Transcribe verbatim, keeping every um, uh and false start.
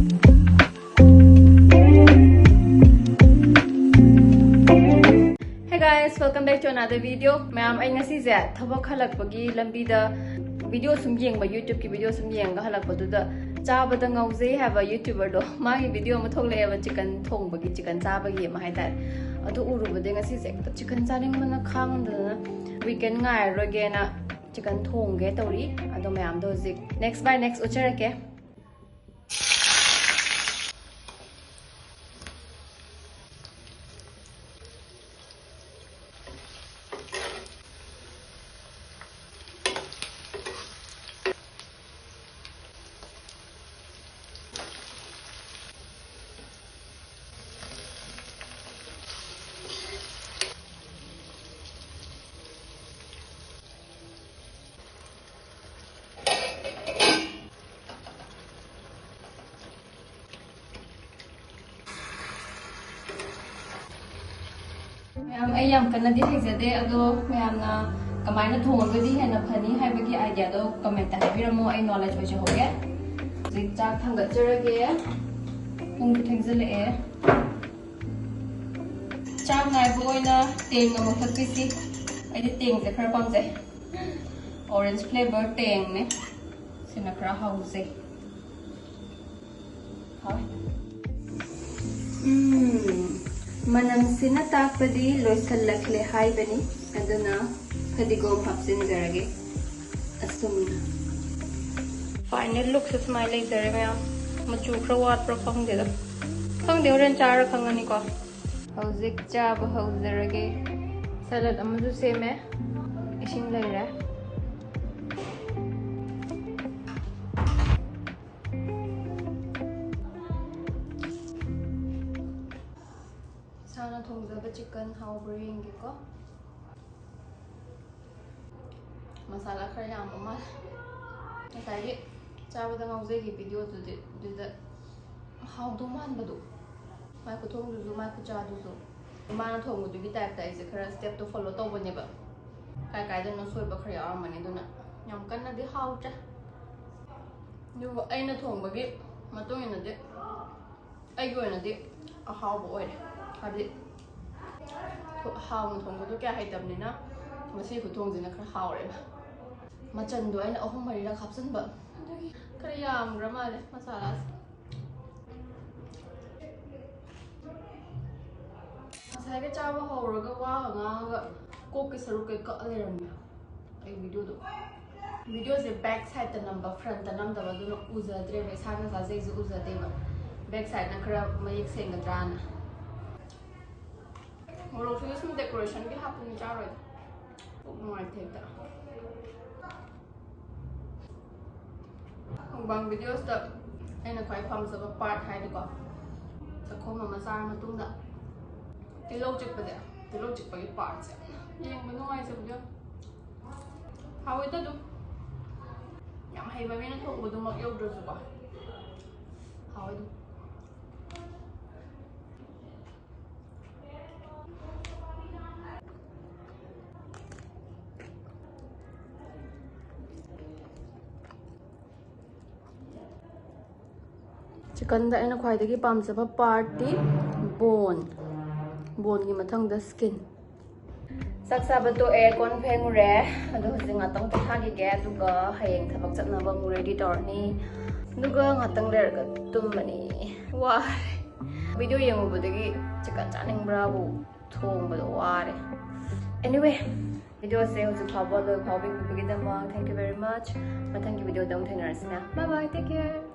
Hey guys, welcome back to another video. ꯃꯌꯥꯝ, ꯑꯩ ꯉꯁꯤꯁꯦ ꯊꯕꯛ ꯍꯜꯂꯛꯄꯒꯤ ꯂꯝꯕꯤꯗ video ꯁꯨꯝ ꯌꯦꯡꯕ, YouTube ꯀꯤ video ꯁꯨꯝ ꯌꯦꯡꯉꯒ ꯍꯜꯂꯛꯄꯗꯨꯗ ꯆꯥꯕꯗ ꯉꯥꯎꯖꯩ ꯍꯥꯏꯕ YouTuber ꯗꯣ, ꯃꯥꯒꯤ video ꯑꯃ ꯊꯣꯛꯂꯛꯑꯦꯕ, chicken ꯊꯣꯡꯕꯒꯤ, chicken ꯆꯥꯕꯒꯤ ꯑꯃ ꯍꯥꯏꯇꯥꯔꯦ꯫ ꯑꯗꯨ ꯎꯔꯨꯕꯗꯩ ꯉꯁꯤꯁꯦ ꯍꯦꯛꯇ chicken ꯆꯥꯅꯤꯡꯕꯅ ꯈꯥꯡꯗꯗꯅ weekend ꯉꯥꯏꯔꯔꯣꯏꯒꯦꯅ chicken ꯊꯣꯡꯒꯦ ꯇꯧꯔꯤ꯫ ꯑꯗꯣ ꯃꯌꯥꯝꯗꯣ ꯍꯧꯖꯤꯛ next by next ꯎꯠꯆꯔꯛꯀꯦ꯫ ꯃꯌꯥꯝ, ꯑꯩ ꯌꯥꯝ ꯀꯟꯅꯗꯤ ꯍꯩꯖꯗꯦ, ꯑꯗꯣ ꯃꯌꯥꯝꯅ ꯀꯃꯥꯏꯅ ꯊꯣꯡꯉꯒꯗꯤ ꯍꯦꯟꯅ ꯐꯅꯤ ꯍꯥꯏꯕꯒꯤ idea ꯗꯣ comment ꯇ ꯍꯥꯏꯕꯤꯔꯝꯃꯣ, ꯑꯩ knowledge ꯑꯣꯏꯖꯍꯧꯒꯦ꯫ ꯍꯧꯖꯤꯛ ꯆꯥꯛ ꯊꯥꯡꯒꯠꯆꯔꯒꯦ, ꯄꯨꯡꯁꯨ ꯊꯦꯡꯖꯤꯜꯂꯛꯑꯦ꯫ ꯆꯥꯛ ꯉꯥꯏꯕ ꯑꯣꯏꯅ ꯇꯦꯡ ꯑꯃ ꯊꯛꯄꯤꯁꯤ꯫ ꯑꯩꯗꯤ ꯇꯦꯡꯁꯦ ꯈꯔ ꯄꯥꯝꯖꯩ꯫ Orange flavour ꯇꯦꯡꯅꯦ꯫ ꯁꯤꯅ ꯈꯔ ꯍꯥꯎꯖꯩ꯫ ꯍꯥꯎꯋꯦ꯫ ꯎꯝ, ꯃꯅꯝꯁꯤꯅ ꯇꯥꯛꯄꯗꯤ ꯂꯣꯏꯁꯤꯜꯂꯛꯂꯦ ꯍꯥꯏꯕꯅꯤ꯫ ꯑꯗꯨꯅ ꯐꯗꯤꯒꯣꯝ ꯍꯥꯞꯆꯤꯟꯖꯔꯒꯦ꯫ ꯑꯁꯨꯝꯅ꯫ Final look ꯁꯦ ꯁꯨꯃꯥꯏꯅ ꯂꯩꯖꯔꯦ ꯃꯌꯥꯝ꯫ ꯃꯆꯨ ꯈꯔ ꯋꯥꯠꯄ꯭ꯔꯥ ꯈꯪꯗꯦꯗ꯫ ꯈꯪꯗꯦ, ꯍꯣꯔꯦꯟ ꯆꯥꯔ ꯈꯪꯉꯅꯤꯀꯣ꯫ ꯍꯧꯖꯤꯛ ꯆꯥꯕ ꯍꯧꯖꯔꯒꯦ꯫ Salad ꯑꯃꯁꯨ ꯁꯦꯝꯃꯦ꯫ ꯏꯁꯤꯡ ꯂꯩꯔꯦ꯫ ꯏꯁꯥꯅ ꯊꯣꯡꯖꯕ chicken ꯍꯥꯎꯕ꯭ꯔꯥ ꯌꯦꯡꯒꯦꯀꯣ꯫ ꯃꯁꯥꯂꯥ ꯈꯔ ꯌꯥꯝꯕ ꯃꯥꯜꯂꯦ꯫ ꯉꯁꯥꯏꯒꯤ ꯆꯥꯕꯗ ꯉꯥꯎꯖꯩꯒꯤ video ꯗꯨꯗꯤ, ꯑꯗꯨꯗ ꯍꯥꯎꯗꯧ ꯃꯥꯟꯕꯗꯣ꯫ ꯃꯥꯏ ꯈꯨꯊꯣꯡꯗꯨꯁꯨ, ꯃꯥꯏ ꯈꯨꯆꯥꯗꯨꯁꯨ꯫ ꯏꯃꯥꯅ ꯊꯣꯡꯕꯗꯨꯒꯤ type ꯇ ꯑꯩꯁꯦ ꯈꯔ step ꯇꯣ follow ꯇꯧꯕꯅꯦꯕ꯫ ꯀꯥꯏ ꯀꯥꯏꯗꯅꯣ ꯁꯣꯏꯕ ꯈꯔ ꯌꯥꯎꯔꯝꯃꯅꯤ, ꯑꯗꯨꯅ ꯌꯥꯝ ꯀꯟꯅꯗꯤ ꯍꯥꯎꯇ꯭ꯔꯦ꯫ ꯑꯗꯨꯕꯨ ꯑꯩꯅ ꯊꯣꯡꯕꯒꯤ ꯃꯇꯨꯡ ꯏꯟꯅꯗꯤ ꯑꯩꯒꯤ ꯑꯣꯏꯅꯗꯤ ꯑꯍꯥꯎꯕ ꯑꯣꯏꯔꯦ꯫ ꯍꯥꯏꯕꯗꯤ ꯊꯣ- ꯍꯥꯎꯅ ꯊꯣꯡꯕꯗꯣ ꯀꯌꯥ ꯍꯩꯇꯕꯅꯤꯅ ꯉꯁꯤ ꯈꯨꯊꯣꯡꯁꯤꯅ ꯈꯔ ꯍꯥꯎꯔꯦꯕ꯫ ꯃꯆꯟꯗꯣ ꯑꯩꯅ ꯑꯍꯨꯝ ꯃꯔꯤꯔꯛ ꯍꯥꯞꯆꯤꯟꯕ, ꯑꯗꯨꯒꯤ ꯈꯔ ꯌꯥꯝꯈ꯭ꯔ ꯃꯥꯜꯂꯦ ꯃꯁꯥꯂꯥꯁꯦ꯫ ꯉꯁꯥꯏꯒ ꯆꯥꯕ ꯍꯧꯔꯒ ꯋꯥꯒ ꯉꯥꯡꯉꯒ ꯀꯣꯛꯀꯤ ꯁꯔꯨꯛ ꯀꯩ ꯀꯛꯑ ꯂꯩꯔꯝꯃꯦ ꯑꯩ ꯚꯤꯗꯤꯑꯣꯗꯣ꯫ ꯚꯤꯗꯤꯑꯣꯁꯦ ꯕꯦꯛ ꯁꯥꯏꯗꯇ ꯅꯝꯕ, ꯐ꯭ꯔꯟꯠꯇ ꯅꯝꯗꯕ, ꯑꯗꯨꯅ ꯎꯖꯗ꯭ꯔꯦꯕ ꯏꯁꯥꯅ ꯆꯥꯖꯩꯁꯦ ꯎꯖꯗꯦꯕ꯫ ꯕꯦꯛ ꯁꯥꯏꯗꯅ ꯈꯔ ꯃꯌꯦꯛ ꯁꯦꯡꯒꯗ꯭ꯔꯥꯅ꯫ ꯃꯣꯔꯣꯛꯁꯤꯗ ꯁꯨꯝ ꯗꯦꯀꯣꯔꯦꯁꯟꯒꯤ ꯍꯥꯞꯄꯅꯤ, ꯆꯥꯔꯣꯏꯗ꯫ ꯄꯨꯛ ꯅꯨꯡꯉꯥꯏꯇꯦ ꯍꯦꯛꯇ꯫ ꯃꯨꯛꯕꯥꯡ ꯚꯤꯗꯤꯑꯣꯁꯇ ꯑꯩꯅ ꯈ꯭ꯋꯥꯏ ꯄꯥꯝꯖꯕ ꯄꯥꯔꯠ ꯍꯥꯏꯗꯤꯀꯣ, ꯆꯥꯛꯈꯣꯝ ꯑꯃ ꯆꯥꯔ ꯃꯇꯨꯡꯗ ꯇꯤꯜꯍꯧ ꯆꯤꯛꯄꯁꯦ, ꯇꯤꯜꯍꯧ ꯆꯤꯛꯄꯒꯤ ꯄꯥꯔꯠꯁꯦ ꯌꯦꯡꯕ ꯅꯨꯡꯉꯥꯏꯖꯕꯗꯣ꯫ ꯍꯥꯎꯋꯦꯗ ꯑꯗꯨꯝ꯫ ꯌꯥꯝ ꯍꯩꯕ ꯃꯤꯅ ꯊꯣꯡꯕꯗꯨꯃꯛ ꯌꯧꯗ꯭ꯔꯁꯨꯀꯣ, ꯍꯥꯎꯋꯦ ꯑꯗꯨꯝ꯫ ꯆꯤꯀꯟꯗ ꯑꯩꯅ ꯈ꯭ꯋꯥꯏꯗꯒꯤ ꯄꯥꯝꯖꯕ ꯄꯥꯔꯠꯇꯤ ꯕꯣꯟ, ꯕꯣꯟꯒꯤ ꯃꯊꯪꯗ ꯁ꯭ꯀꯤꯟ꯫ ꯆꯥꯛ ꯆꯥꯕ ꯇꯣꯛꯑꯦ, ꯀꯣꯟ ꯐꯦꯡꯉꯨꯔꯦ, ꯑꯗꯣ ꯍꯧꯖꯤꯛ ꯉꯥꯛꯇꯪ ꯄꯣꯊꯥꯈꯤꯒꯦ, ꯑꯗꯨꯒ ꯍꯌꯦꯡ ꯊꯕꯛ ꯆꯠꯅꯕ ꯑꯃꯨꯛ ꯔꯦꯗꯤ ꯇꯧꯔꯅꯤ, ꯑꯗꯨꯒ ꯉꯥꯛꯇꯪ ꯂꯩꯔꯒ ꯇꯨꯝꯃꯅꯤ꯫ ꯋꯥꯔꯦ꯫ ꯚꯤꯗꯤꯑꯣ ꯌꯦꯡꯉꯨꯕꯗꯒꯤ ꯆꯤꯀꯟ ꯆꯥꯅꯤꯡꯕ꯭ꯔꯥꯕꯨ ꯊꯣꯡꯕꯗꯣ ꯋꯥꯔꯦ꯫ Anyway, ꯚꯤꯗꯤꯑꯣꯁꯦ ꯍꯧꯖꯤꯛ ꯐꯥꯎꯕ ꯂꯣꯏ ꯐꯥꯎꯕ ꯌꯦꯡꯕꯤꯕꯒꯤꯗꯃꯛ thank you very much꯫ ꯃꯊꯪꯒꯤ ꯚꯤꯗꯤꯑꯣꯗ ꯑꯃꯨꯛ ꯊꯦꯡꯅꯔꯁꯤꯅ꯫ Bye bye, take care꯫